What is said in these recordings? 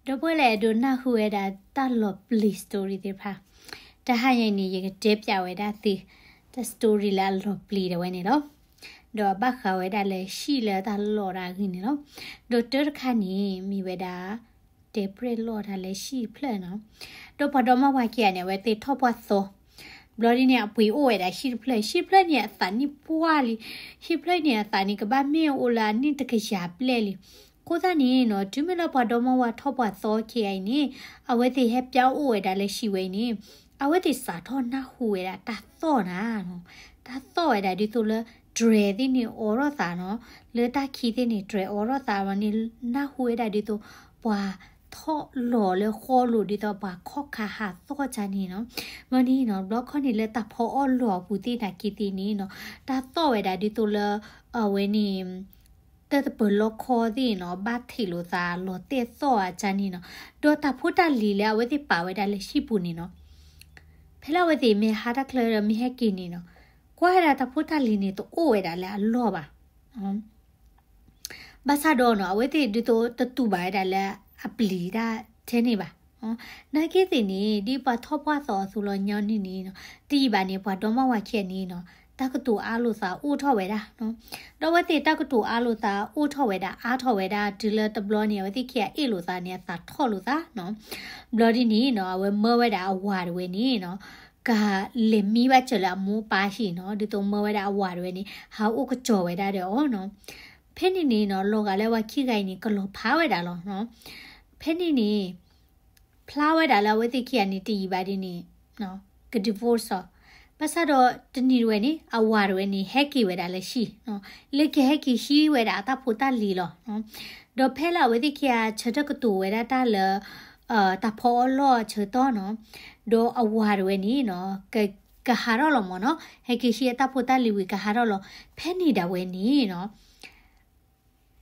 ဒီပုၢ်ဝဲၢ်လၢအဲၣ်ဒိးနၢ်ဟူဝဲဒၣ်တၢ်လီၤပျံၤ story သ့ၣ်တဖၣ်, တဟါညါအံၤန့ၣ် ယကတဲပျးဝဲဒၣ်သု တၢ် story လၢအလီၤပျံၤဒၣ်ဝဲန့ၣ်လီၤ. ဒီးအဘၣ်ဃးဝဲဒၣ်လၢဟံၣ်လၢတၢ်လီၢ်တၢ်အဂ့ၢ်န့ၣ်လီၤ. ဒီးတၢ်တခါန့ၣ် မ့ၢ်ဝဲဒၣ် တဲပြဲၢ်လီၢ်တၢ်လၢဟံၣ်တဖျၢၣ်နီၤ. ဒီးပှၤဒီမါဝၤခံဂၤန့ၣ် အဝဲသ့ၣ်ထီၣ်ပှၢ်သီ ဘျီဒ်န့ၣ် အပှ့ၤအိၣ်ဝဲဒၣ်ဟံၣ်တဖျၢၣ်, ဟံၣ်တဖျၢၣ်န့ၣ် အသးနံၣ်ပှၢ်လံ, ဟံၣ်တဖျၢၣ်န့ၣ် အသးန့ၣ် ကဘၣ်မ့ၢ်အိၣ်လၢအနံၣ်တကယၤဘျဲၣ်လံ. အဃိသတးန့ၣ်နီၤ တုၤမ့ၢ်လၢပှၤဒီမါဝၤထီၣ်ပှၢ်သီခံဂၤအံၤန့ၣ် အဝဲသ့ၣ်ဟဲပၠါအိၣ်ဝဲဒၣ်လၢဟံၣ်ဝဲအံၤန့ၣ် အဝဲသ့ၣ်စးထီၣ်နၢ်ဟူဝဲဒၣ်တၢ်သီၣ်နၤနီၤ. တၢ်သီၣ်ဝဲဒၣ်ဒ်သိးလၢ တြဲၤသ့ၣ်န့ၣ် အိးထီၣ်သးနီၤ, လၢတၢ်ခံသ့ၣ်န့ၣ် တြဲၤအိးထီၣ်သးဝဲန့ၣ် နၢ်ဟူဝဲဒၣ်ဒ်သိး ပှၤထီၣ်လီၤလၢဃီလိၤဒ်သိးပှၤခီၣ်ခါဟးသီၣ်ကၢန့ၣ်နီၤ. ဘျီန့ၣ်နီၤ ဘျီခီန့ၣ်လၢတၢ်ဖီအီၣ်လီၢ်အပူၤသ့ၣ်နာ်က့သ့ၣ်န့ၣ်နီၤ တၢ်သီၣ်ဝဲဒၣ်ဒ်သိးလၢ အဝဲန့ၣ် တၢ်တပၢၤလီခီသ့ၣ်နီၤ ဘၣ်ထံးလိာ်သး လီၤတဲာ်သီၣ်အကၢန့ၣ်နီၤ. ဒီးတၢ်ဖိတၢ်လံၤလၢအဝဲသ့ၣ်ပာ်ဝဲဒၣ်လၢဟံၣ်ပူၤန့ၣ်နီၤ ဖဲလၢအဝဲသ့ၣ်မ့ၢ်ဟးတၢ်ချၢဒီးမ့ၢ်ဟဲက့ၤန့ၣ်နီၤ ကွၢ်ဝဲဒၣ်တၢ်ဖိတၢ်လံၤန့ၣ် တအိၣ်ဝဲဒၣ်လၢအလီၢ်ဘၣ်. ဘၣ်ဆၣ်ဒီးနီၤ အဝဲသ့ၣ်ဒ်သိးတတူၢ်ဘၣ်ဝဲဒၣ်လၢအပျံၤတၢ်ထဲန့ၣ်ဘၣ်. နာ်က့သ့ၣ်န့ၣ် ဒ်ပှၤထီၣ်ပှၢ်သီအသိးလီၤညီနုၢ်န့ၣ်နီၤ တယံာ်ဘၣ်န့ၣ် ပှၤဒီမါဝၤခံဂၤန့ၣ်နီၤ တၢ်ကတိၤအါလိာ်သးအိၣ်ထီၣ်ဝဲဒၣ်နီၤ. ဒီးအဝဲသ့ၣ်တၢ်ကတိၤအါလိာ်သးအိၣ်ထီၣ်ဝဲဒၣ် အါထီၣ်ဝဲဒၣ် တုၤလၢတဘျီန့ၣ် အဝဲသ့ၣ်ခံဂၤအ့ၣ်လိာ်သးန့ၣ် အသးထီၣ်လိာ်သးနီၤ. ဘျီဒ်န့ၣ်နီၤ အဝဲမၢဝဲဒၣ်အဝၤတဝဲန့ၣ်နီၤ ကလဲၤမံဘၣ်စၢၤလၢအမိၢ်အပၢ်ဟံၣ်နီၤ ဒ်သိးမၢဝဲဒၣ်အဝၤတဝဲန့ၣ် ဟးအိၣ်ကစီၤဝဲဒၣ်ဒီးအီၤနီၤ. ဖဲန့ၣ်န့ၣ်နီၤ လီၤဂာ်လၢပှၤခံဂၤအံၤန့ၣ် ကလီၤဖးဝဲဒၣ်လီၤ. ဖဲန့ၣ်န့ၣ် ဖျါဝဲဒၣ်လၢအဝဲသ့ၣ်ခံဂၤန့ၣ် တယံာ်ဘၣ်ဒ်န့ၣ် က divorce အီၤ. ဘၣ်ဆၣ်ဒီးတနံၤတဝဲန့ၣ် အဝၤတဝဲန့ၣ် ဟဲက့ၤဝဲဒၣ်လၢဟံၣ်, လၢကဟဲက့ၤဟံးဝဲဒၣ်အတၢ်ဖိတၢ်လံၤလီၤ. ဒီးဖဲလၢအဝဲသ့ၣ်ခံဂၤဆၢထၢၣ်ကတိၤဝဲဒၣ်တၢ်လၢ တၢ်ဖီအီၣ်လီၢ်အဆၢကတီၢ်နီၤ, ဒီးအဝၤတဝဲန့ၣ်နီၤ ကဟးထီၣ်လီၤမ့ၢ်နီၤ, ဟဲက့ၤဟံးအတၢ်ဖိတၢ်လံၤဝံၤကဟးထီၣ်လီၤ. ဖဲန့ၣ်ဒၣ်ဝဲန့ၣ်နီၤ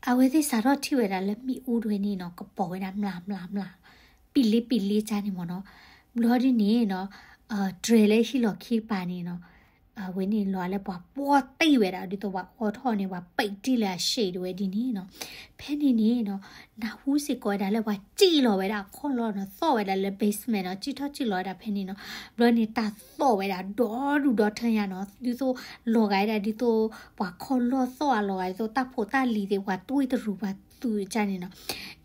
အဝဲသ့ၣ်စးထီၣ်ထံၣ်ဝဲဒၣ်လၢမ့ၣ်အူတဝဲန့ၣ်နီၤ ကပီၤဝဲဒၣ်မျးမျးမျး, ပံာ်လ့ပံာ်လ့ကၢန့ၣ်မ့ၢ်နီၤ. ဘျီဒ်န့ၣ်နီၤ တြဲၤလၢဟံၣ်လီၢ်ခံတပၤန့ၣ်နီၤ အဝဲန့ၣ်လီၤလၢပှၤပီၢ်တံၢ်ဝဲဒၣ် ဒ်သိးပှၤအိးထီၣ်န့ၣ် ပှၤပံာ်တံၢ်လၢအရှ့တဝဲဒ်န့ၣ်နီၤ. ဖဲန့ၣ်န့ၣ်နီၤ နၢ်ဟူစ့ၢ်ကီးဝဲဒၣ်လၢပှၤစံၣ်လီၤဝဲဒၣ်အခီၣ်လီၢ်နီၤ, သီၣ်ဝဲဒၣ်လၢ basement နီၤ, စံၣ်ထီၣ်စံၣ်လီၤဝဲဒၣ်ဖဲန့ၣ်နီၤ. ဘျီန့ၣ်တၢ်သီၣ်ဝဲဒၣ်ဒီဒူၣ်ဒီထၢညါနီၤ, ဒ်သိးလီၤဂာ်ဝဲဒၣ်ဒ်သိး ပှၤခီၣ်လီၢ်သီၣ်အလီၤဂာ်ဒ်သိးတၢ်ဖိတၢ်လံၤသ့ၣ် ပှၤတွံၢ်တရူးပှၤသူၣ်ကၢန့ၣ်နီၤ.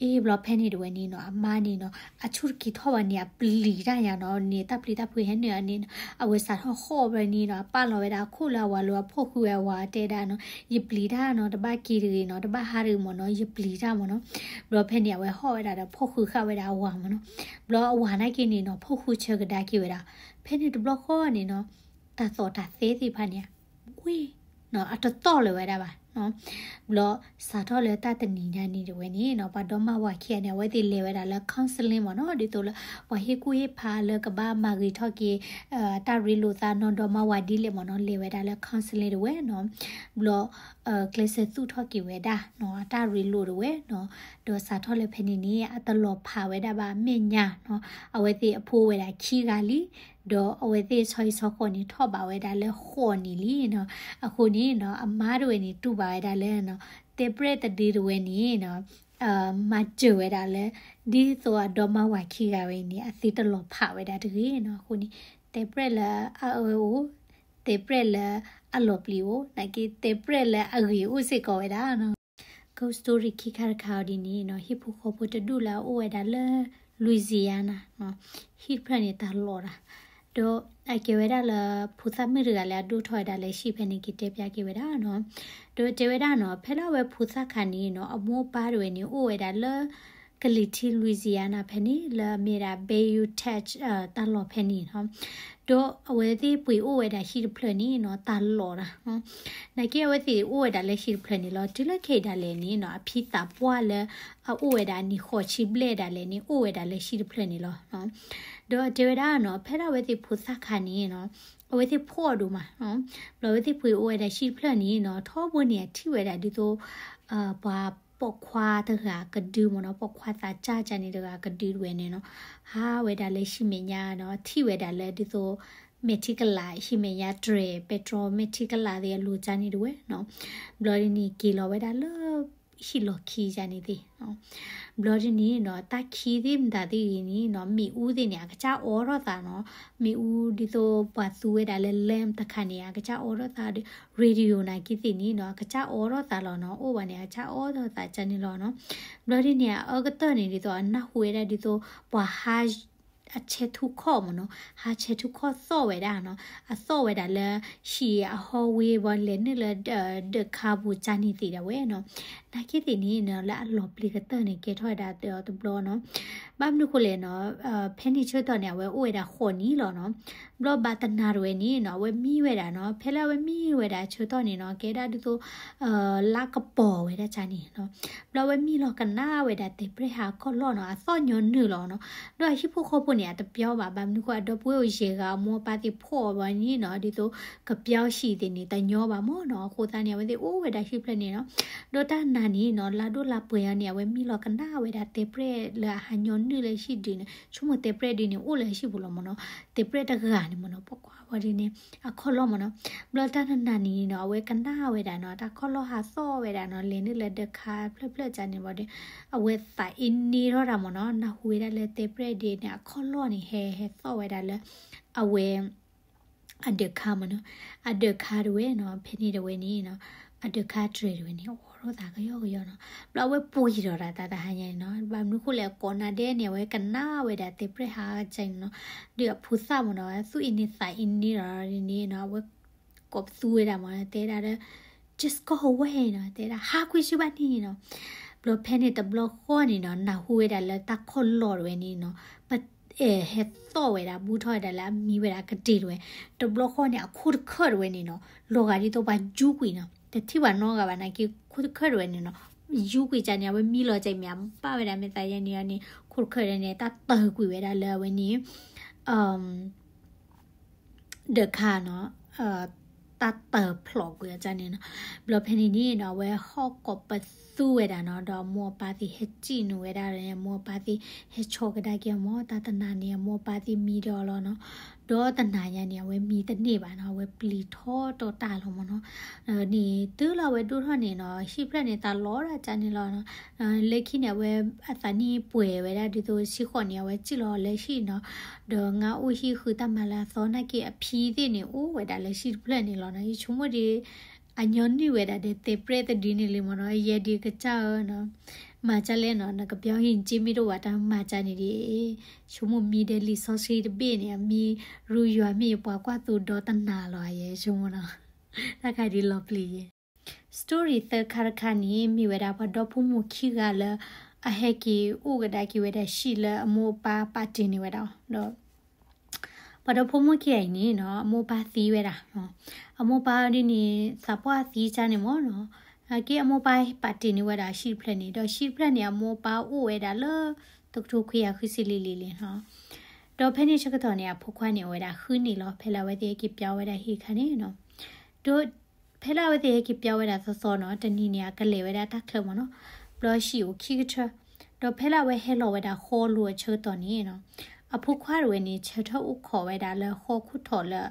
အ့ ဘျီဖဲန့ၣ်တဝဲန့ၣ်နီၤ အမါန့ၣ်နီၤ အဆူၣ်တက့ၤထီၣ်ဘၣ်န့ၣ် အပျံၤတၢ်ညါနီၤ, န့ၣ်တၢ်ပျံၤတၢ်ဖုးဟဲနုာ်အန့ၣ်နီၤ အဝဲစးထီၣ်ဟီၣ်ဘျီန့ၣ်နီၤ အပာ်လီၤဝဲဒၣ်အခိၣ်လၢအဝၤလိၤ အဖီၣ်ဃုာ်ဝဲအဝၤ တဲဒၣ်နီၤ ယပျံၤတၢ်နီၤ, တဘၣ်က့ၤတဂ့ၤနီၤ, တဘၣ်ဟးတဂ့ၤမ့ၢ်နီၤ, ယပျံၤတၢ်မ့ၢ်နီၤ. ဘျီဖဲန့ၣ် အဝဲဟီၣ်ဝဲဒၣ်ဒီးဖီၣ်ဃုာ်ဃာ်ဝဲဒၣ်အဝၤမ့ၢ်နီၤ. ဘျီအဝၤနာ်က့န့ၣ်နီၤ ဖီၣ်ဃုာ်ဆၢကဒါက့ၤဝဲဒၣ်. ဖဲန့ၣ်တဘျီဃီန့ၣ်နီၤ တၢ်သီၣ်တၢ်သဲသ့ၣ်တဖၣ်န့ၣ် ဝ့ၢ်နီၤ အတသီၣ်လၢၤဝဲဒၣ်ဘၣ်နီၤ. ဘျီစးထီၣ်လၢတၢ်တနံၤညါန့ၣ်တဝဲန့ၣ်နီၤ ပှၤဒီမါဝၤခံဂၤန့ၣ် အဝဲသ့ၣ်လဲၤဝဲဒၣ်လၢ counseling မ့ၢ်နီၤ, ဒ်သိးလၢ ပှၤဟ့ၣ်ကူၣ်ဟ့ၣ်ဖးလၢကဘၣ်မၤဂ့ၤထီၣ်က့ၤ တၢ်ရ့လိာ်သးနီၤ ဒီမါဝၤဒ်လဲၣ်မ့ၢ်နီၤ, လဲၤဝဲဒၣ်လၢ counseling တဝဲနီၤ. ဘျီ ကျဲးစၢးသူၣ်ထီၣ်က့ၤဝဲဒၣ်နီၤ အတၢ်ရ့လိာ်တဝဲနီၤ. ဒီးစးထီၣ်လၢဖဲန့ၣ်န့ၣ် အတလီၤဖးဝဲဒၣ်ဘၣ်အမဲာ်ညါနီၤ, အဝဲသ့ၣ်အဖိဝဲဒၣ်ခံဂၤလံ, ဒီးအဝဲသ့ၣ်ဆီဟံၣ်ဆီဃီန့ၣ် ထီၣ်ဘးဝဲဒၣ်လၢဃိးနံၣ်လံနီၤ. အဃိန့ၣ်နီၤ အမါတဝဲန့ၣ် တူၢ်ဘၣ်ဝဲဒၣ်လၢနီၤ တဲပြဲၢ်တဒုတဝဲန့ၣ်နီၤ မၤစၢၤဝဲဒၣ်လၢ ဒ်သိးအဒီမါဝၤခံဂၤဝဲန့ၣ် အသုတလီၤဖးဝဲဒၣ်တဂ့ၤနီၤ. အဃိန့ၣ် တဲပြဲၢ်လၢအအၢအိၣ်, တဲပြဲၢ်လၢအလီၤပျံၤအိၣ်, နာ်က့တဲပြဲၢ်လၢအဂ့ၤအိၣ်စ့ၢ်ကီးဝဲဒၣ်နီၤ. ကီး story ခံခါတခါအီၤဒ်န့ၣ်နီၤ ဟံၣ်ဖိဃီဖိတဒူၣ်လၢအအိၣ်ဝဲဒၣ်လၢ Louisiana နီၤ, ဟံၣ်တဖျၢၣ်န့ၣ်တၢ်လီၢ်တၢ် ဒီးအကဲဝဲဒၣ်လၢ ဖိသၣ်မုၣ်တဂၤလၢအဒိၣ်ထီၣ်ဝဲဒၣ်လၢဟံၣ်ဖဲန့ၣ်က့ၤတဲပျးက့ၤဝဲဒၣ်နီၤ. ဒီးတဲဝဲဒၣ်နီၤ ဖဲလၢအဝဲဖိသၣ်ခါန့ၣ်နီၤ အမိၢ်အပၢ်တဝဲန့ၣ် အိၣ်ဝဲဒၣ်လၢ ကလံၤထံး Louisiana ဖဲန့ၣ် လၢအမ့ၢ်ဒၣ် Bayou Teche တၢ်လီၢ်ဖဲန့ၣ်နီၤ. ဒီးအဝဲသ့ၣ်ပှ့ၤအိၣ်ဝဲဒၣ်ဟံၣ်တဖျၢၣ်န့ၣ်နီၤ တၢ်လီၢ်တၢ် နာ်က့အဝဲသ့ၣ်အိၣ်ဝဲဒၣ်လၢဟံၣ်တဖျၢၣ်န့ၣ်လီၤ. တုၤလၢခဲအံၤဒၣ်လဲာ်န့ၣ်နီၤ အဖံသးပှၢ်လၢအအိၣ်ဝဲဒၣ်နံၣ်ဃိးဆံဘျဲၣ်ဒၣ်လဲာ်န့ၣ် အိၣ်ဝဲဒၣ်လၢဟံၣ်တဖျၢၣ်န့ၣ်လီၤ. ဒီးအတဲဝဲဒၣ်နီၤ ဖဲဒၣ်အဝဲသ့ၣ်ဖိသၣ်ခါန့ၣ်နီၤ အဝဲသ့ၣ်ဖှီၣ်ဒိၣ်မး, ဘျီအဝဲသ့ၣ်ပှ့ၤအိၣ်ဝဲဒၣ်ဟံၣ်တဖျၢၣ်န့ၣ်နီၤ ထီဘိန့ၣ် အထံၣ်ဝဲဒၣ်ဒ်သိး ပှၤပိာ်ခွါတဂၤကဒုမ့ၢ်နီၤ, ပိာ်ခွါသးစၢ်ကန့ၣ်တဂၤကဒုတဝဲန့ၣ်နီၤ, ဟးဝဲဒၣ်လၢဟံၣ်မဲာ်ညါနီၤ, ထံၣ်ဝဲဒၣ်လၢဒ်သိး မဲာ်ထံကလၤ ဟံၣ်မဲာ်ညါတြဲၤ ပဲတြီမဲာ်ထံကလၤသ့ၣ်အလိၤကန့ၣ်တဝဲနီၤ. ဘျီဒ်န့ၣ် က့ၤလီၤဝဲဒၣ်လၢ ဟံၣ်လီၢ်ခံကန့ၣ်သ့ၣ်. ဘျီဒ်န့ၣ်နီၤ တၢ်ခံသ့ၣ်မတၤသ့ၣ်ဂ့ၤန့ၣ်နီၤ မ့ၣ်အူသ့ၣ်န့ၣ် အကစၢ်အိးထီၣ်သးနီၤ. မ့ၣ်အူဒ်သိးပှၤသူဝဲဒၣ်လၢ lamp တခါန့ၣ် အကစၢ်အိးထီၣ်သးဒီး radio နာ်က့သ့ၣ်န့ၣ်နီၤ အကစၢ်အိးထီၣ်သးလီၤနီၤ. အိၣ်ဘၣ်န့ၣ် အကစၢ်အိးထီၣ်သးကန့ၣ်လီၤနီၤ. ဘျီဒ်န့ၣ် အအၢကတၢၢ်န့ၣ် ဒ်သိးအနၢ်ဟူဝဲဒၣ်ဒ်သိး ပှၤဟါ အဆဲးထူၣ်ခီၣ်မ့ၢ်နီၤ, ဟါဆဲးထူၣ်ခီၣ်သီၣ်ဝဲဒၣ်နီၤ, အသီၣ်ဝဲဒၣ်လၢ ဟံၣ်အဟီဝ့ၤ ဘၣ်လဲၤနုာ်လၢ ဒၢးခါပူၤကန့ၣ်သ့ၣ်ဒၣ်ဝဲနီၤ. နာ်က့သ့ၣ်န့ၣ်နီၤ လၢအလီၤပျံၤကတၢၢ်န့ၣ် ကဲထီၣ်ဝဲဒၣ်တဘျီနီၤ. ဘၣ်မနုၤဃိလဲၣ်နီၤ, ဖဲန့ၣ်ဆၢကတီၢ်န့ၣ် အဝဲအိၣ်ဝဲဒၣ်ဃိးနံၣ်လီၤနီၤ. ဘျီဘၣ်တနၤတဝဲန့ၣ်နီၤ အဝဲမံဝဲဒၣ်နီၤ. ဖဲလၢအဝဲမံဝဲဒၣ်ဆၢကတီၢ်န့ၣ်နီၤ ကဲဒၣ်ဒ်သိး လါကပီၤဝဲဒၣ်ကန့ၣ်နီၤ. ဘျီအဝဲမံလီၤကနၣ်ဝဲဒၣ်တဲးပြဲးဟးခီၣ်လီၢ်နီၤ, အသီၣ်ညီနုၢ်လီၤနီၤ. ဒီးအဟံၣ်ဖိဃီဖိန့ၣ် အတပျီဘၣ်, ဘၣ်မနုၤဃိ အဒီပုၢ်ဝဲၢ်အိၣ်ယဲၢ်ဂၤ အမိၢ်အပၢ်သ့ၣ်ဖှီၣ်ဘၣ်န့ၣ်နီၤ, ဒ်သိးကပျီဟံၣ်သ့ၣ်န့ၣ် တညီဘၣ်မ့ၢ်နီၤ. အဃိသတးန့ၣ် အဝဲသ့ၣ်အိၣ်ဝဲဒၣ်ဟံၣ်ဖျၢၣ်န့ၣ်နီၤ. ဒီးတၢ်နၤန့ၣ်နီၤ လါဒိၣ်လါပှဲၤအီၤန့ၣ် အဝဲမံလီၤကနၣ်ဝဲဒၣ်တဲးပြဲးလၢအဟးညီနုၢ်လၢဟံၣ်ဒုးန့ၣ်, ဆိကမိၣ်တဲးပြဲးဒုးန့ၣ် အိၣ်လၢဟံၣ်ပူၤလီၤမ့ၢ်နီၤ. တဲးပြဲးတဂၤန့ၣ်မ့ၢ်နီၤ ပကွၢ်ဝဲဒ်န့ၣ် အခီၣ်လီၢ်မ့ၢ်နီၤ. ဘျီတၢ်နၤနၤန့ၣ်နီၤ အဝဲကနၣ်ဝဲဒၣ်နီၤ, တၢ်ခီၣ်လီၢ်ဟးသီၣ်ဝဲဒၣ်နီၤ, လဲၤနုာ်လၢဒၢးခါဖျၢၣ်ဖျၢၣ်ကန့ၣ်ဘၣ်ဒီး အဝဲသးအ့န့ထီၣ်တၢ်မ့ၢ်နီၤ, နၢ်ဟူဝဲဒၣ်လၢတဲးပြဲးဒုးန့ၣ် အခီၣ်လီၢ်န့ၣ် ဟဲဟဲသီၣ်ဝဲဒၣ်လၢ အဝဲ အဒၢးခါမ့ၢ်နီၤ. အဒၢးခါတဝဲနီၤ, ဖဲန့ၣ်တဝဲန့ၣ်နီၤ, အဒၢးခါတြဲၤတဝဲန့ၣ် အိးထီၣ်သးကယီကယီနီၤ. ဘျီအဝဲပှ့ၤဒီးတၢ်တၢ်တဟါညါန့ၣ်နီၤ, ဘၣ်မနုၤဃိလဲၣ် ကိးနၤဒဲးန့ၣ် အဝဲကနၣ်ဝဲဒၣ်တဲးပြဲးဟးကန့ၣ်နီၤ. ဒီးအဖိသၣ်မ့ၢ်နီၤ သူၣ်အ့န့သးအ့န့ဒီးန့ၣ်နီၤ အဝဲ ကိးပသူဝဲဒၣ်မ့ၢ်နီၤ, တဲဒၣ်ဒီး just go away နီၤ, တဲဒၣ် ဟးကွံာ်ဆူဘၣ်န့ၣ်နီၤ. ဘျီဖဲန့ၣ်တဘျီဃီန့ၣ်နီၤ နၢ်ဟူဝဲဒၣ်လၢတၢ်ခီၣ်လီၢ်တဝဲန့ၣ်နီၤ ပအဲၣ်ဟဲသီၣ်ဝဲဒၣ် ဘူးထီၣ်ဝဲဒၣ်လၢအမံဝဲဒၣ်ကတ့ၢ်တဝဲ. တဘျီဃီန့ၣ် အခိၣ်တခၢၣ်တဝဲန့ၣ်နီၤ လီၤဂာ်ဒ်သိးပှၤယူကွံာ်နီၤ, တထံၣ်ပှၤနီတဂၤဘၣ်နာ်က့ ခိၣ်တခၢၣ်တဝဲန့ၣ်နီၤ ယူကွံာ်ကန့ၣ် အဝဲမံလီၤကမ့ၢ်အဘၣ်ဝဲဒၣ်မ့ၢ်သးယဲန့ၣ်န့ၣ် ခိၣ်တခၢၣ်တဝဲန့ၣ် တၢ်တၢၢ်ကွံာ်ဝဲဒၣ်လၢအဝဲန့ၣ် ဒၢးခါနီၤ တၢ်တၢၢ်ဖျိးကွံာ်အီၤန့ၣ်နီၤ. ဘျီဖဲန့ၣ်န့ၣ်နီၤ အဝဲဟီၣ်ကိးပသူဝဲဒၣ်နီၤ, ဒီးအမိၢ်အပၢ်သ့ၣ်ဟဲစံၣ်နုာ်ဝဲဒၣ်ဒီး အမိၢ်အပၢ်သ့ၣ် ဟဲဆီကဒါက့ၤအီၤမ့ၢ် တၢ်တနၤန့ၣ် အမိၢ်အပၢ်သ့ၣ်မံဒီးလီၤနီၤ. ဒီးတနၤညါန့ၣ် အဝဲမံတန့ၢ်ဘၣ်နီၤ, အဝဲပျံၤထီၣ်တီတၢ်လီၤမ့ၢ်နီၤ. န့ၣ် တုၤလၢအဝဲဒိၣ်ထီၣ်န့ၣ်နီၤ ဟံၣ်ဖျၢၣ်န့ၣ် တၢ်လီၤဒၣ်ကန့ၣ်လီၤနီၤ. လၢခံန့ၣ် အဝဲအသးနံၣ်ပှဲၤဝဲဒၣ်ဒ်သိးဆံဃိးန့ၣ် အဝဲစံၣ်လီၤလၢဟံၣ်နီၤ, ဒီးငါအိၣ်ဟံၣ်ဃုတၢ်မၤလၢအသီနာ်က့ အဖံသ့ၣ်န့ၣ် အိၣ်ဝဲဒၣ်လၢဟံၣ်တဖျၢၣ်န့ၣ်လီၤနီၤ. ယဆိကမိၣ်ဒီး အညီနုၢ်ဝဲဒၣ်ဒီးတဲးပြဲးတဒုန့ၣ်လံမ့ၢ်နီၤ, ယဲဒုးကစၢ်ဧၢနီၤ, မၤကၢ်လဲၣ်နီၤ, နကပျီဟံၣ်က့မ့ၢ်တအိၣ်ဘၣ်တၢ်မၤကၢ်န့ၣ်ဒီး ဆိကမိၣ်မံဒီးလံာ်စီဆှံတဘ့ၣ်န့ၣ် အမံရူယွၤမ့ၢ်ယပှၤကွၢ်သူဒီတနၤလီၤ ယဲဆိကမိၣ်နီၤ. တၢ်ခါဒ်လီၤပျံၤယဲ story သၢခါတခါန့ၣ် မ့ၢ်ဝဲဒၣ်ပှၤဒီဖိမိၢ်ခံဂၤလၢ အဟဲက့ၤအိၣ်ကဒါက့ၤဝဲဒၣ်ဟံၣ်လၢအမိၢ်အပၢ်ပာ်တ့ၢ်န့ၢ်ဝဲဒၣ်အီၤဒီး ပှၤဒီဖိမိၢ်ခံဂၤအံၤန့ၣ်နီၤ အမိၢ်အပၢ်သံဝဲဒၣ်. အမိၢ်အပၢ်ဒ်န့ၣ် သးပှၢ်သံကန့ၣ်မ့ၢ်နီၤ, နာ်က့အမိၢ်အပၢ်ပာ်တ့ၢ်န့ၢ်ဝဲဒၣ်ဟံၣ်တဖျၢၣ်န့ၣ် ဒီးဟံၣ်တဖျၢၣ်န့ၣ် အမိၢ်အပၢ်အိၣ်ဝဲဒၣ်လၢ တကထိခွံကယၤဃုဆံလံၤလံၤလံၤနီၤ. ဒီးဖဲန့ၣ်ဆၢကတီၢ်န့ၣ် အဖိခွါန့ၣ် အိၣ်ဝဲဒၣ်ဃုနံၣ်လီၤ ဖဲလၢအဝဲသ့ၣ်ဟဲက့ၤပျီဝဲဒၣ်ဟံၣ်အခါန့ၣ်နီၤ. ဒီးဖဲလၢအဝဲသ့ၣ်ဟဲက့ၤပျီဝဲဒၣ်သီသီနီၤ တနံၤန့ၣ် အကလဲၤဝဲဒၣ်တၢ်ချၢမ့ၢ်နီၤ, ဘျီဟံၣ်အိၣ်ခံကထၢ, ဒီးဖဲလၢအဝဲဟဲလီၤဝဲဒၣ်ဃီလိၤအဆၢကတီၢ်န့ၣ်နီၤ, အဖိခွါတဝဲန့ၣ် ဆၢထၢၣ်အိၣ်ခိးဝဲဒၣ်လၢဃီခိၣ်ထီၣ်လၢ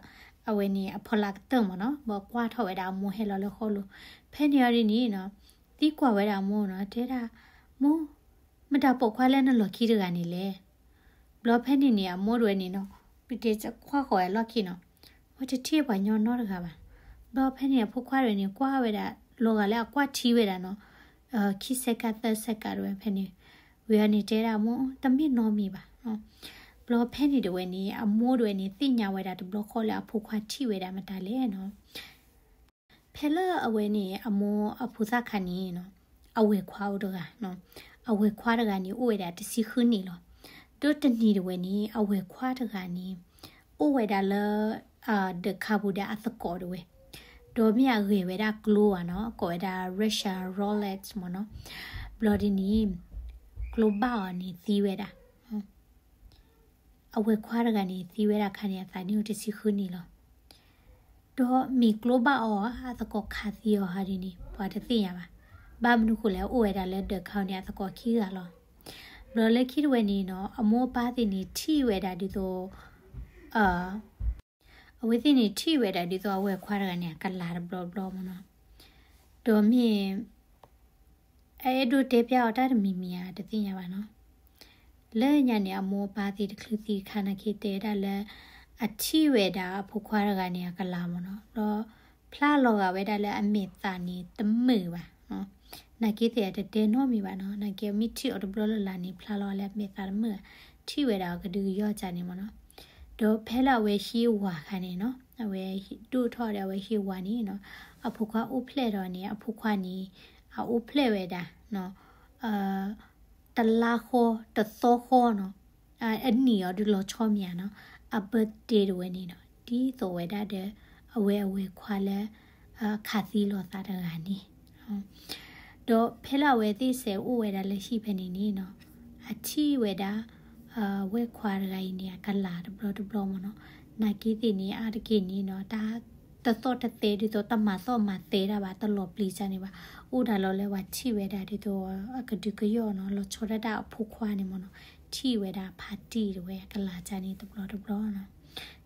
အဝဲန့ၣ်အဖီလာ်ကတၢၢ်မ့ၢ်နီၤ, ဘၣ်ကွၢ်ထီၣ်ဝဲဒၣ်အမိၢ်ဟဲလီၤလၢဃီလိၤ. ဖဲန့ၣ်အီၤဒ်န့ၣ်နီၤ, သံကွၢ်ဝဲဒၣ်အမိၢ်နီၤ, တဲဒၣ်, မိၢ်, မတၤပိာ်ခွါလၢနလီၢ်ခံတဂၤန့ၣ်လဲၣ်. ဘျီဖဲန့ၣ်န့ၣ် အမိၢ်တဝဲန့ၣ်နီၤ, ပတဲကွၢ်ဃီၤဝဲလီၢ်ခံနီၤ, အဝဲတထံၣ်ပှၤညီနီတဂၤဘၣ်. ဘျီဖဲန့ၣ် အဖိခွါတဝဲန့ၣ် ကွၢ်ဝဲဒၣ် လီၤဂာ်လၢအကွၢ်ထံဝဲဒၣ်နီၤ, ခံစဲးကးသၢစဲးကးတဝဲဖဲန့ၣ်, ဝံၤအီၤန့ၣ်တဲဒၣ်အမိၢ် တမ့ၢ်နီတမံၤဘၣ်. ဘျီဖဲန့ၣ်တဝဲန့ၣ် အမိၢ်တဝဲန့ၣ် သ့ၣ်ညါဝဲဒၣ်တဘျီဃီလၢအဖိခွါထံၣ်ဝဲဒၣ်မတၤလဲၣ်နီၤ. ဖဲလၢအဝဲန့ၣ် အမိၢ်အဖိသၣ်ခါန့ၣ်နီၤ, အဝဲၢ်ခွါအိၣ်တဂၤ, အဝဲၢ်ခွါတဂၤန့ၣ် အိၣ်ဝဲဒၣ်တဆံဃုနံၣ်လီၤ. ဒီးတနံၤတဝဲန့ၣ် အဝဲၢ်ခွါတဂၤန့ၣ် အိၣ်ဝဲဒၣ်လၢ ဒၢးခါပူၤဒီးအသကိးတဝဲ, ဒီးမ့ၢ်အဂဲၤဝဲဒၣ်ကျိဘၣ်နီၤ, ကိးဝဲဒၣ် Russian Roulette မ့ၢ်နီၤ. ဘျီဒ်န့ၣ် ကျိဘၣ်အီၤန့ၣ်သံဝဲဒၣ် အဝဲၢ်ခွါတဂၤန့ၣ် သံဝဲဒၣ်ခါန့ၣ် အသးနံၣ်အိၣ်တဆံဃုနံၣ်လီၤ. ဒီးမ့ၢ်ကျိဘၣ်အီၤဧါ အသကိးခးသံအီၤဧါဒ်န့ၣ် ပှၤတသ့ၣ်ညါဘၣ်. ဘၣ်မနုၤဃိလဲၣ် အိၣ်ဝဲဒၣ်လၢဒၢးခါန့ၣ် အသကိးခံဂၤလီၤ. ဘျီလၢခံတဝဲန့ၣ်နီၤ အမိၢ်အပၢ်သ့ၣ်န့ၣ်ထံၣ်ဝဲဒၣ်ဒ်သိး အဝဲသ့ၣ်န့ၣ်ထံၣ်ဝဲဒၣ်ဒ်သိးအဝဲၢ်ခွါတဂၤန့ၣ် အကလၤတဘျီဘျီမ့ၢ်နီၤ. ဒီးမ့ၢ် အအဲၣ်ဒိးတဲပျၢ်အီၤတၢ်တမံၤမံၤဧါ တသ့ၣ်ညါဘၣ်နီၤ. လၢညါန့ၣ် အမိၢ်အပၢ်သ့ၣ်တချုးသံတခါ နာ်က့တဲဝဲဒၣ်လၢ အထံၣ်ဝဲဒၣ်အဖိခွါတဂၤန့ၣ် အကလၤမ့ၢ်နီၤ, ဒီးဖျါလီၤဂာ်ဝဲဒၣ်လၢအမဲာ်သးန့ၣ်တမုာ်ဘၣ်. နာ်က့သ့ၣ်အတတဲနီတမံၤဘၣ်နီၤ, နာ်က့မ့ၢ်ထံၣ်အီၤတဘျီလၢ်လၢ်န့ၣ် ဖျါလီၤလၢအမဲာ်သးတမုာ်ဘၣ်, ထံၣ်ဝဲဒၣ်အကဒုကယီၢ်ကန့ၣ်မ့ၢ်နီၤ. ဒီးဖဲလၢအဝဲဟံးဝၤခါန့ၣ်နီၤ, အဝဲဒိၣ်ထီၣ်ဒီးအဝဲဟံးဝၤန့ၣ်နီၤ, အဖိခွါအိၣ်ဖျဲၣ်ဒီးန့ၣ် အဖိခွါန့ၣ် အအိၣ်ဖျဲၣ်ဝဲဒၣ် တလါဃီ တသီဃီနီၤ, အနံၣ်အီၤဒုးလီၤဆီမ့ၢ်ဧါနီၤ, အ birthday တဝဲန့ၣ်နီၤ, ဒ်သိးဝဲဒၣ်ဒီး အဝဲအဝဲၢ်ခွါလၢ ခးသံလိာ်သးတဂၤန့ၣ်, ဒီးဖဲလၢအဝဲသ့ၣ်စဲးအိၣ်ဝဲဒၣ်လၢဟံၣ်ဖဲန့ၣ်န့ၣ်နီၤ, အထံၣ်ဝဲဒၣ် ဝဲၢ်ခွါတဂၤအံၤန့ၣ် အကလၤတဘျီတဘျီမ့ၢ်နီၤ, နာ်က့သ့ၣ်န့ၣ် အါတက့ၢ်န့ၣ်နီၤ, တၢ်တသီၣ်တသဲဒ်သိး တၢ်မၤသီၣ်မၤသဲတၢ်ဘၣ် တလီၤပျံၤကန့ၣ်ဘၣ်, အိၣ်ဒၣ်လီၤလၢပှၤထံၣ်ဝဲဒၣ်ဒ်သိး အကဒုကယီၢ်နီၤ, လီၤဆီဒၣ်တၢ်အဖိခွါန့ၣ်မ့ၢ်နီၤ, ထံၣ်ဝဲဒၣ်ဖါတံၢ်တဝဲ အကလၤကန့ၣ်တဘျီတဘျီနီၤ.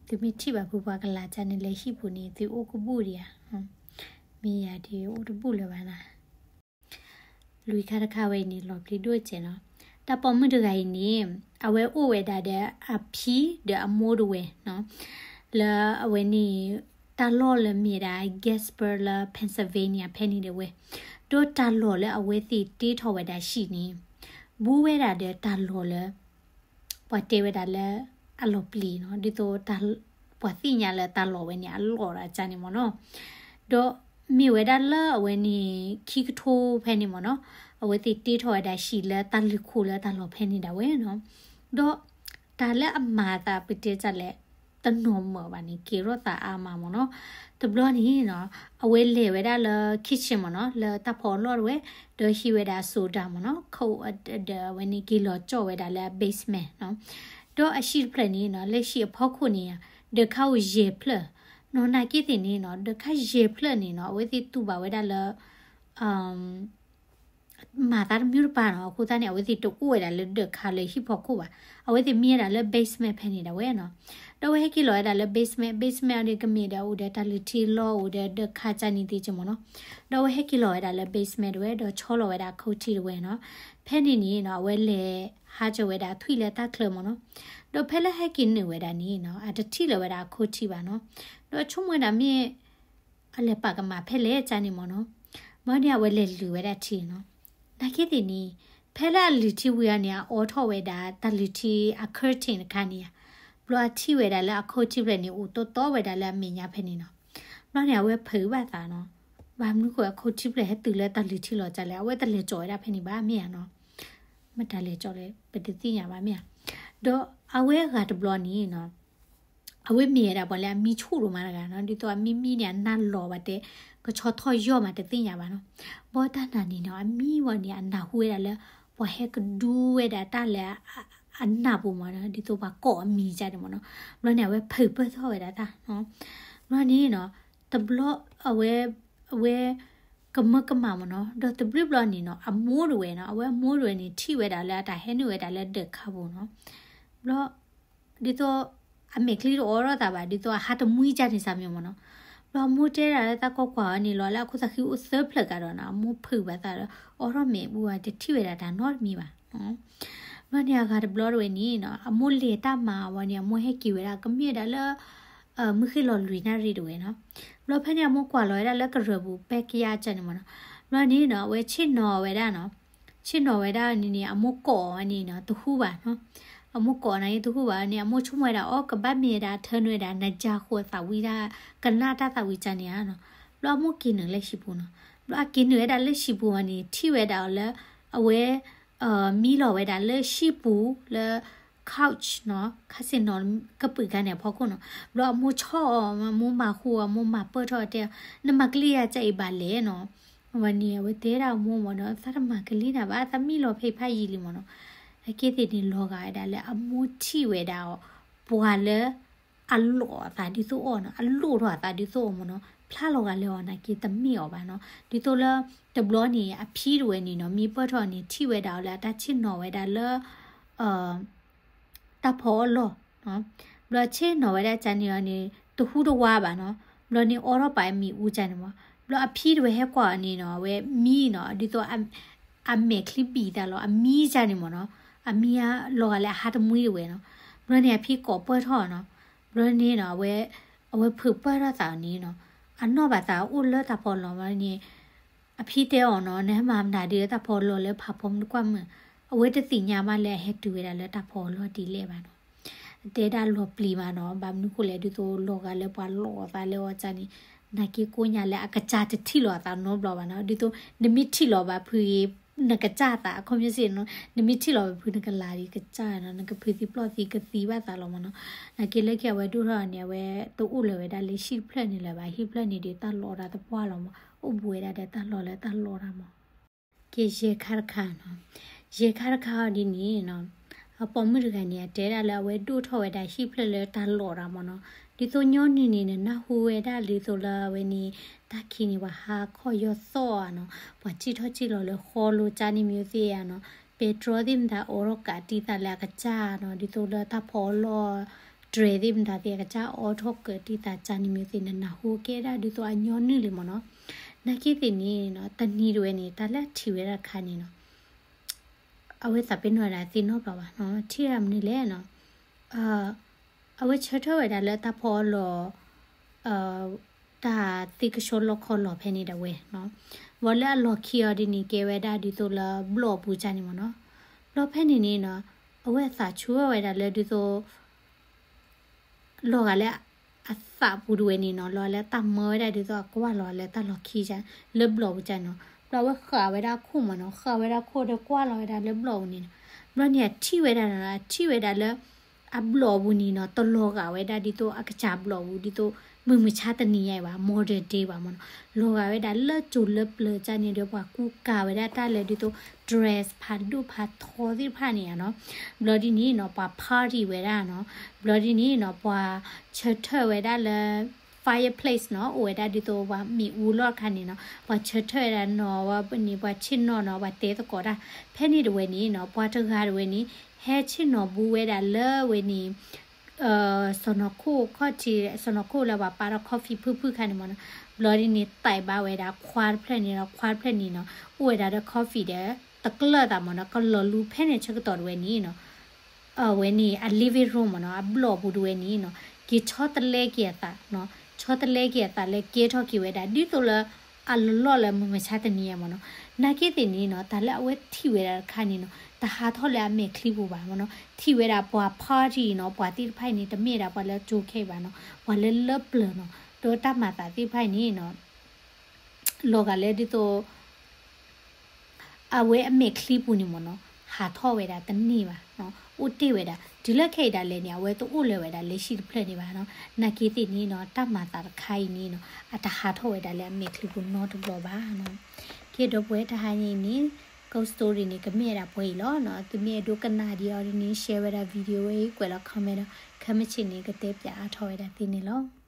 သုမ့ၢ်ထံၣ်ဘၣ်ဖုပှၤကလၤကန့ၣ် လၢဟံၣ်ပူၤန့ၣ် သုအိၣ်ကဘူၣ်ဒံးဧါ, မ့ၢ်ယၤဒ်အိၣ်တဘူၣ်လၢၤဘၣ်နၤ. လွံၢ်ခါတခါဝဲအံၤန့ၣ် လီၤပျံၤဒိၣ်စဲးနီၤ. တၢ်ပိာ်မုၣ်တဂၤအံၤန့ၣ် အဝဲအိၣ်ဝဲဒၣ်ဒီးအဖံဒီးအမိၢ်တဝဲနီၤ, လၢအဝဲန့ၣ် တၢ်လီၢ်လၢမ့ၢ်ဒၣ် Gasper လၢ Pennsylvania ဖဲန့ၣ်ဒၣ်ဝဲ, ဒီးတၢ်လီၢ်လၢအဝဲသ့ၣ်တ့ထီၣ်ဝဲဒၣ်ဟံၣ်န့ၣ် ဘူးဝဲဒၣ်ဒီးတၢ်လီၢ်လၢ ပှၤတဲဝဲဒၣ်လၢ အလီၤပျံၤနီၤ, ဒ်သိး ပှၤသ့ၣ်ညါလၢတၢ်လီၢ်ဝဲန့ၣ် အလီၢ်ဒၣ်ကန့ၣ်မ့ၢ်နီၤ. ဒီးမ့ၢ်ဝဲဒၣ်လၢအဝဲန့ၣ် ခံကထိဖဲန့ၣ်မ့ၢ်နီၤ, အဝဲသ့ၣ်တ့ထီၣ်ဝဲဒၣ်ဟံၣ်လၢတၢ်လုၢ်ခိၣ်လၢတၢ်လီၢ်ဖဲန့ၣ်ဒၣ်ဝဲနီၤ. ဒီးတၢ်လၢအမၤအသးပတဲတၢ်လဲၣ် တနီၤမၢာ်ဘၣ်န့ၣ် က့ၤထီၣ်သးအါမးမ့ၢ်နီၤ. တဘျီန့ၣ်နီၤ အဝဲလဲၤဝဲဒၣ်လၢ kitchen မ့ၢ်နီၤ, လၢတၢ်ဖီအလီၢ်တဝဲ, ဒီးဟံးဝဲဒၣ် soda မ့ၢ်နီၤ, ခိးဒီးအဝဲန့ၣ်က့ၤလီၤကၠီၣ်ဝဲဒၣ်လၢအ basement နီၤ. ဒီးအဟံၣ်တဖျၢၣ်န့ၣ်နီၤ, လၢဟံၣ်အဖီခိၣ်န့ၣ် ဒၢးခါအိၣ်ယဲၢ်ဖျၢၣ်နီၤ, နာ်က့သ့ၣ်န့ၣ်နီၤ, ဒၢးခါယဲၢ်ဖျၢၣ်န့ၣ်နီၤ, အဝဲသ့ၣ်တူၢ်ဘၣ်ဝဲဒၣ်လၢ မၤသးတမံၤတပၤနီၤ, အဃိသတးန့ၣ် အဝဲသ့ၣ်တအိၣ်ဝဲဒၣ်လၢဒၢးခါလၢဟံၣ်ဖီခိၣ်ဘၣ်, အဝဲသ့ၣ်မံဝဲဒၣ်လၢ basement ဖဲန့ၣ်ဒၣ်ဝဲနီၤ. ဒီးအဝဲဟဲက့ၤလီၤဝဲဒၣ်လၢ basement, basement အီၤဒ်ကမ့ၢ်ဒီးအိၣ်ဒီးတၢ်လုၢ်ထံလီၢ် အိၣ်ဒီးဒၢးခါကန့ၣ်သ့ၣ်က့မ့ၢ်နီၤ. ဒီးအဝဲဟဲက့ၤလီၤဝဲဒၣ်လၢ basement တဝဲ ဒီးဆီလီၤဝဲဒၣ်အခိၣ်ထံတဝဲနီၤ. ဖဲန့ၣ်န့ၣ်နီၤ အဝဲလဲၤဟးကၢၤဝဲဒၣ်ထွံၣ်လၢတၢ်ချၢမ့ၢ်နီၤ. ဒီးဖဲလၢဟဲက့ၤနုာ်ဝဲဒၣ်န့ၣ်နီၤ အတထံၣ်လၢၤဝဲဒၣ်အခိၣ်ထံဘၣ်နီၤ. ဒီးဆိကမိၣ်ဝဲဒၣ်မ့ၢ် အလဲၤပာ်ကမၣ်ဖဲလဲၣ်ကန့ၣ်မ့ၢ်နီၤ. ဘျီန့ၣ် အဝဲလဲၤလုၢ်ဝဲဒၣ်ထံနီၤ. နာ်က့သ့ၣ်န့ၣ် ဖဲလၢအလုၢ်ထံဝံၤအီၤန့ၣ် အအိးထီၣ်ဝဲဒၣ်တၢ်လုၢ်ထံအ curtain တခါန့ၣ်ဧါ. ဘျီအထံၣ်ဝဲဒၣ်လၢအခိၣ်ထံဖျၢၣ်န့ၣ် အိၣ်တီတီဝဲဒၣ်လၢအမဲာ်ညါဖဲန့ၣ်နီၤ. ဘျီန့ၣ် အဝဲဖုးဘၣ်သးနီၤ. ဘၣ်မနုၤဃိအခိၣ်ထံဖျၢၣ်ဟဲတုၤလၢတၢ်လုၢ်ထံလီၤကလဲၣ်, အဝဲတလဲၤကၠီၣ်ဝဲဒၣ်ဖဲန့ၣ်ဘၣ်မ့ၢ်ဧါနီၤ. မတၤလဲၤကၠီၣ်လဲၣ် ပတသ့ၣ်ညါဘၣ်မ့ၢ်ဧါ. ဒီးအဝဲအဂၤတဘျီန့ၣ်နီၤ အဝဲမ့ၢ်ဝဲဒၣ်ပှၤလၢအမံဆူၣ်ဒိၣ်မးတဂၤနီၤ, ဒ်သိးအမံမံန့ၣ် အနၢ်လီၤဘၣ်တဲ ကဆီထီၣ်ယီၢ်မးတသ့ၣ်ညါဘၣ်နီၤ. ဘၣ်ဆၣ်တနၤန့ၣ်နီၤ အမံဝဲန့ၣ် အနၢ်ဟူဝဲဒၣ်လၢ ပှၤဟဲကဒုဝဲဒၣ်တၢ်လၢ အနၢ်ပူၤမးနီၤ, ဒ်သိးပှၤကိးအမံၤကန့ၣ်မ့ၢ်နီၤ. ဘျီန့ၣ် အဝဲဖုးပၢၢ်ထီၣ်ဝဲဒၣ်တၢ်နီၤ. ဘျီန့ၣ်နီၤ တဘျီ အဝဲ အဝဲ ကမၢကမၣ်မ့ၢ်နီၤ, ဒီးတဘျုးဘျီန့ၣ်နီၤ အမိၢ်တဝဲနီၤ, အဝဲအမိၢ်တဝဲန့ၣ် ထံၣ်ဝဲဒၣ်လၢအတၢ်ဟဲနုာ်ဝဲဒၣ်လၢဒၢးခါပူၤနီၤ. ဘျီ ဒ်သိး အမဲာ်ချံတအိးထီၣ်သးဘၣ်, ဒ်သိးအဟးတမှံကန့ၣ်စ့ၢ်မ့ၢ်နီၤ. ဘျီအမိၢ်တဲဒၣ်လၢတၢ်ကွၢ်ကွၢ်အီၤန့ၣ်လီၤ လၢအခိၣ်သးဃံအိၣ်သၢဖျၢၣ်ကဒီးနီၤ, အမိၢ်ဖုးဘၣ်သးဒီး အိးထီၣ်မဲာ်ပူၤ တထံၣ်ဝဲဒၣ်တၢ်နီတမံၤဘၣ်. ဘျီန့ၣ်အဂၤတဘျီတဝဲန့ၣ်နီၤ အမိၢ်လဲၤတၢ်မၤဝဲန့ၣ် အမိၢ်ဟဲက့ၤဝဲဒၣ် ကမ့ၢ်ဝဲဒၣ်လၢ မုၢ်ဃ့ၢ်လီၤလွံၢ်နၣ်ရံၣ်တဝဲနီၤ. ဘျီဖဲန့ၣ်အမိၢ်ကွၢ်လီၤဝဲဒၣ်လၢကရၢၢ်ပူၤ ပဲကယၢ်ကန့ၣ်မ့ၢ်နီၤ. ဘျီန့ၣ်နီၤ အဝဲဆ့ၣ်နီၤဝဲဒၣ်နီၤ, ဆ့ၣ်နီၤဝဲဒၣ်န့ၣ်န့ၣ် အမိၢ်ကိးအီၤန့ၣ်နီၤ တဟူဘၣ်နီၤ. အမိၢ်ကိးအီၤန့ၣ်တဟူဘၣ်န့ၣ် အမိၢ်ဆိကမိၣ်ဝဲဒၣ် အိ ကဘၣ်မ့ၢ်ဝဲဒၣ် ထၢနုာ်ဝဲဒၣ် နၤယၤဃိသးဝံတၢ် ကနၣ်တၢ်သးဝံကန့ၣ်ဧါနီၤ. ဘျီအမိၢ်က့ၤနုာ်လၢဟံၣ်ပူၤနီၤ. ဘျီအက့ၤနုာ်ဝဲဒၣ်လၢဟံၣ်ပူၤအီၤန့ၣ် ထံၣ်ဝဲဒၣ်အီၤလၢ အဝဲ မံလီၤဝဲဒၣ်လၢဟံၣ်ပူၤလၢ couch နီၤ, ခါဆ့ၣ်နီၤကပုာ်ခါန့ၣ်အဖီခိၣ်နီၤ. ဘျီအမိၢ်ဆီၣ်အီၤ အမိၢ်မၤဃူအီၤ အမိၢ်မၤပၢၢ်ထီၣ်တဲအီၤ နမၤကလံၢ်ယၤကအံၤဘၣ်လဲၣ်နီၤ. ဝဲန့ၣ် အဝဲတဲဒၣ်အမိၢ်မ့ၢ်နီၤ သးတမၤကလံၢ်နၤဘၣ် သးမံလီၤဖဲအံၤဖးယံာ်လံမ့ၢ်နီၤ. အက့သ့ၣ်န့ၣ်လီၤဂာ်ဝဲဒၣ်လၢအမိၢ်ထံၣ်ဝဲဒၣ်အီၤ ပှၤလၢ အလိၣ်အသးဒ်သိးအီၤနီၤ, အလိၣ်ထီၣ်အသးဒ်သိးအီၤမ့ၢ်နီၤ, ဖျါလီၤဂာ်လၢအီၤနာ်က့တမ့ၢ်အီၤဘၣ်နီၤ. ဒ်သိးလၢ တဘျီန့ၣ် အဖံတဝဲန့ၣ်နီၤ မံပၢၢ်ထီၣ်န့ၣ် ထံၣ်ဝဲဒၣ်အီၤလၢအတၢ်ဆ့ၣ်နီၤဝဲဒၣ်လၢ တၢ်ဖီအလီၢ်နီၤ. ဘျီဆ့ၣ်နီၤဝဲဒၣ်ကန့ၣ်အီၤန့ၣ် တဟူတဝါဘၣ်နီၤ. ဘျီန့ၣ်အိးထီၣ်ပာ်မ့ၣ်အူကန့ၣ်မ့ၢ်, ဘျီအဖံတဝဲဟဲကွၢ်အီၤန့ၣ်နီၤ အဝဲမံနီၤ ဒ်သိး အမဲာ်ချံဘံၣ်သးလီၤ အမံကၢ်န့ၣ်မ့ၢ်နီၤ, အမံလီၤဂာ်လၢအဟါတမှံတဝဲနီၤ, ဘျီန့ၣ်အဖံကိးပၢၢ်ထီၣ်နီၤ, ဘျီန့ၣ်နီၤ အဝဲ, အဝဲဖုးပၢၢ်ထီၣ်သးအီၤန့ၣ်နီၤ, အနီၢ်ဘၣ်သးအိၣ်လၢတၢ်ဖီလီၤမ့ၢ်န့ၣ်, အဖံတဲအီၤနီၤ နဟဲမၤမနုၤဒ်လၢတၢ်ဖီလီၤလၢဖးဖီမုၢ်တကွၢ်မုၢ်, အဝဲတသ့ၣ်ညါဘၣ်လၢအဟဲတုၤဝဲဒၣ်လၢတၢ်ဖီလီၤဒ်လဲၣ်ဘၣ်နီၤ, အတဲဒၣ်လီၤပျံၤမးနီၤ, ဘၣ်မနုၤဃိလဲၣ် ဒ်သိးလီၤဂာ်လၢပှၤလီၤအသးလၢအီၤကၢ်န့ၣ်, နာ်က့ကိးညါလၢအကစၢ်တထံၣ်လီၤအသးနီတဘျီဘၣ်နီၤ, ဒ်သိး နမ့ၢ်ထံၣ်လီၤဘၣ်ဖုဂ့ၤ နကစၢ်သး အခီပညီစ့ၢ်နီၤ, နမ့ၢ်ထံၣ်လီၤဘၣ်ဖုနကလၤဒံးကစၢ်နီၤ, နကဖုးသံပျီၢ်သံကသံဘၣ်သးလီၤမ့ၢ်နီၤ, နာ်က့လၢခံအဝဲဒိၣ်ထီၣ်န့ၣ် အဝဲတအိၣ်လၢၤဝဲဒၣ်လၢဟံၣ်တဖျၢၣ်န့ၣ်လၢၤဘၣ်, ဟံၣ်တဖျၢၣ်န့ၣ်ဒီးတၢ်လီၤတၢ်တပှၢ်လီၤမ့ၢ်, အိၣ်ဘူးဝဲဒၣ်ဒီးတၢ်လီၤလၢတၢ်လီၤတၢ်မ့ၢ် ကဲယဲၢ်ခါတခါနီၤ, ယဲၢ်ခါတခါအီၤဒ်န့ၣ်နီၤ, အပိာ်မုၣ်တဂၤန့ၣ် အတဲဒၣ်လၢအဝဲဒိၣ်ထီၣ်ဝဲဒၣ်ဟံၣ်ဖျၢၣ်လၢတၢ်လီၤတၢ်မ့ၢ်နီၤ, ဒ်သိးညီနုၢ်န့ၣ် နနၢ်ဟူဝဲဒၣ်ဒ်သိးလၢအဝဲန့ၣ်, တၢ်ခံးန့ၣ် ပှၤဟးခီၣ်ယီၢ်သီၣ်ဧါနီၤ, ပှၤစံၣ်ထီၣ်စံၣ်လီၤလၢဃီလိၤကၢ်န့ၣ်မ့ၢ်သ့ၣ်ဧါနီၤ, ပဲတြီသ့ၣ်မတၤအိးထီၣ်ကးတံၢ်သးလၢအကစၢ်နီၤ, ဒ်သိးလၢတၢ်ဖီလီၤ တြဲၤသ့ၣ်မတၤသ့ၣ်အကစၢ်အိးထီၣ်ကးတံၢ်သးကၢ်န့ၣ်မ့ၢ်သ့ၣ် နနၢ်ဟူကဲဒၣ်ဒ်သိးအညီနုၢ်လံမ့ၢ်နီၤ, နာ်က့သ့ၣ်န့ၣ်နီၤ တနံၤတဝဲန့ၣ် တၢ်လၢအထံၣ်ဝဲဒၣ်တခါန့ၣ်နီၤ အဝဲသးပ့ၤနီၣ်ဝဲဒၣ်သ့ၣ်နီတဘျီဘၣ်နီၤ, ထံၣ်ဝဲဒၣ်မနုၤလဲၣ်နီၤ, အဝဲဆၢထၢၣ်ဝဲဒၣ်လၢတၢ်ဖီအီလီၤ, တၢ်သ့ၣ်ကဆှီလီခီလီၤဖဲန့ၣ်ဒၣ်ဝဲနီၤ, ဘၣ်လၢအလီၢ်ခံအီၤဒ်န့ၣ် ကဲဝဲဒၣ်ဒ်သိးလၢဘျီၣ်ပူၤကၢ်န့ၣ်မ့ၢ်နီၤ, ဘျီၣ်ဖဲန့ၣ်န့ၣ်နီၤ, အဝဲအသးဆူၣ်ဝဲဒၣ်လၢဒ်သိး လီၤဂာ်လၢအသးပူၤတဝဲန့ၣ်နီၤ, လီၤလၢတၢ်မၢဝဲဒၣ်ဒ်သိးအကွၢ်လီၤလၢတၢ်လီၢ်ခံကၢ်, လၢဘျီၣ်ပူၤကၢ်နီၤ, ဘျီအဝဲဃာ်ဝဲဒၣ်အခိၣ်မ့ၢ်နီၤ, ဃာ်ဝဲဒၣ်အခိၣ်ဒီးကွၢ်လီၤဝဲဒၣ်လၢဘျီၣ်ပူၤန့ၣ်နီၤ, ဘျီန့ၣ်အထံၣ်ဝဲဒၣ်နီၤ, အထံၣ်ဝဲဒၣ်လၢ အဘျီၣ်ပူၤန့ၣ်နီၤ, တလီၤဂာ်ဝဲဒၣ်ဒ်သိးအကစၢ်ဘျီၣ်ပူၤဒ်သိး မုၢ်မဆါတနံၤညါအံၤဘၣ်, modern day ဘၣ်မ့ၢ်နီၤ, လီၤဂာ်ဝဲဒၣ်လၢကၠိလၢပျၢၤကၢ်န့ၣ်ဒီး ပှၤကူကၤဝဲဒၣ်တၢ်လၢဒ်သိး dress ဖးဒိၣ်ဖးထီသ့ၣ်တဖၣ်န့ၣ်ဧါနီၤ, ဘျီဒ်န့ၣ်နီၤ ပှၤ party ဝဲဒၣ်နီၤ, ဘျီဒ်န့ၣ်နီၤ ပှၤဆၢထၢၣ်ဝဲဒၣ်လၢ fireplace နီၤ, အိၣ်ဝဲဒၣ်ဒ်သိးပှၤမ့ၣ်အူလီၢ်တခါန့ၣ်နီၤ, ပှၤဆၢထၢၣ်ဝဲဒၣ်နီၤ, ဝဲန့ၣ် ပှၤဆ့ၣ်နီၤနီၤ, ပှၤတဲသကိးတၢ်, ဖဲန့ၣ်တဝဲန့ၣ်နီၤ, ပှၤတဂၤတဝဲန့ၣ် ဟဲဆ့ၣ်နီၤဘူးဝဲဒၣ်လၢဝဲန့ၣ် စီၤနီၤခိၣ်ခီၣ်ထံး, စီၤနီၤခိၣ်လၢပှၤပာ်ထီၣ် coffee ဖုၣ်ဖုၣ်ခါန့ၣ်မ့ၢ်နီၤ, ဘျီဒ်န့ၣ် တဲဘၣ်ဝဲဒၣ်ခွါတဖျၢၣ်န့ၣ်ဒီး ခွါတဖျၢၣ်န့ၣ်နီၤ, အိၣ်ဝဲဒၣ်ဒီး coffee ဒီး တကျၢၢ်သးမ့ၢ်နီၤ, ကလီၤလူၤဖဲန့ၣ်ဆၢကတီၢ်တဝဲန့ၣ်နီၤ အဝဲန့ၣ် အ living room မ့ၢ်နီၤ, အဘျီၣ်ပူၤတဝဲန့ၣ်နီၤ, က့ၤဆီတလဲက့ၤအသးနီၤ, ဆီတလဲက့ၤအသးလၢကဲထီၣ်က့ၤဝဲဒၣ် ဒ်သိးလၢ အလီၢ်လၢမုၢ်မဆါတနံၤညါမ့ၢ်နီၤ, နာ်က့သ့ၣ်န့ၣ်နီၤ, တၢ်လၢအဝဲထံၣ်ဝဲဒၣ်တခါန့ၣ်နီၤ, တဟးထီၣ်လၢအမဲာ်ချံပူၤဘၣ်မ့ၢ်နီၤ, ထံၣ်ဝဲဒၣ်ပှၤ party နီၤ, ပှၤသ့ၣ်တဖၣ်အံၤန့ၣ် တမ့ၢ်ဒၣ်ပှၤလၢအကၠိခဲအံၤဘၣ်နီၤ, ပှၤလၢလၢပျၢၤနီၤ, ဒီးတၢ်မၤသးသ့ၣ်တဖၣ်အံၤန့ၣ်နီၤ လီၤဂာ်လၢဒ်သိး အဝဲအမဲာ်ချံပူၤန့ၣ်မ့ၢ်နီၤ, ဟးထီၣ်ဝဲဒၣ်တန့ၢ်ဘၣ်နီၤ, အိၣ်တ့ၢ်ဝဲဒၣ် တုၤလၢခဲအံၤဒၣ်လဲာ်န့ၣ် အဝဲတအိၣ်လၢၤဝဲဒၣ်လၢဟံၣ်တဖျၢၣ်န့ၣ်ဘၣ်နီၤ, နာ်က့သ့ၣ်န့ၣ်နီၤ, တၢ်မၤသးတခါအံၤန့ၣ်နီၤ, အတဟးထီၣ်ဝဲဒၣ်လၢအမဲာ်ချံပူၤနီတဘျီဘၣ်နီၤ, ကဲဒီပုၢ်ဝဲၢ်တဟါညါအံၤန့ၣ် ကီး story န့ၣ် ကမ့ၢ်ဝဲဒၣ်ပှဲၤအံၤလီၤနီၤ, သုမ့ၢ်အဲၣ်ဒိးကနၣ်ဒံးအီၤဒ်န့ၣ် share ဝဲဒၣ် video ဝဲအံၤ ကွဲးလီၤ comment ဒီး ခဲမုၢ်ဆ့ၣ်န့ၣ် ကတဲပၠးအါထီၣ်ဝဲဒၣ်သုန့ၣ်လီၤ.